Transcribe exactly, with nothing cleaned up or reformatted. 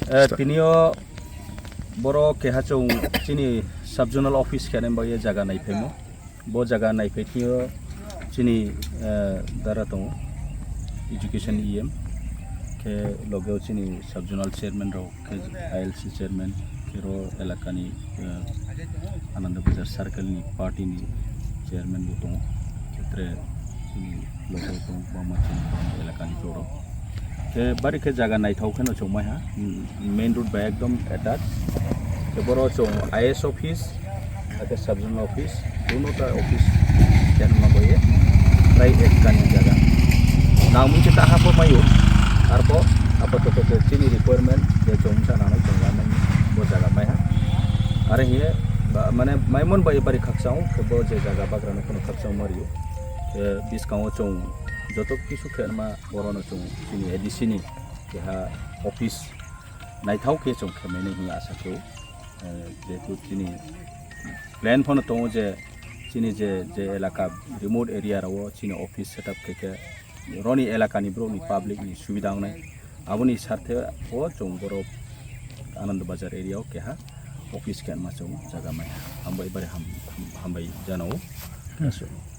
Eh, tinio borok keha chwng chini sub zonal office khe nang bagwi jaga naiphaimo. Bo jaga naiphai thio chini, eh, dara tongo, education E M, khe logeo chini sub zonal chairman rok, khe I L C chairman, khe ro elakani, eh, Ananda Bazar circle ni party ni chairman bo tongo, khe tre chini logo tong bangma chini elakani borok. Khe bari khe jaga naithok kheno chwng maiha, main road bai ekdom attach. Khe boro chwng I S office, ake sub zonal office, duno ta office khe ma boye, trai ek kani jaga. Nang mungsa ta hapo mayo, arpo apato to chini requirement je chwng sa nang chwng la nang bo jaga maiha. Are hiye ba, mane maimon bai bari khakchang khe bo je jaga bagra no kheno khakchang mario. Khe biskango chwng joto kisu khe ma Borokno chwng chini A D C ni keha office naithok khe chwng khe mani hwnwi asa khe o. Eh, jehetu chini plan phano tongo je chini je, je elaka remote area rao chini office setup khe khe roni elakani borokni public ni subida wngnai. Aboni sarthe o chwng borok Anand Bazar area o keha office khe ma chwng jaga mai. Hambai bari ham-, ham-, hambai jana o. Aswk.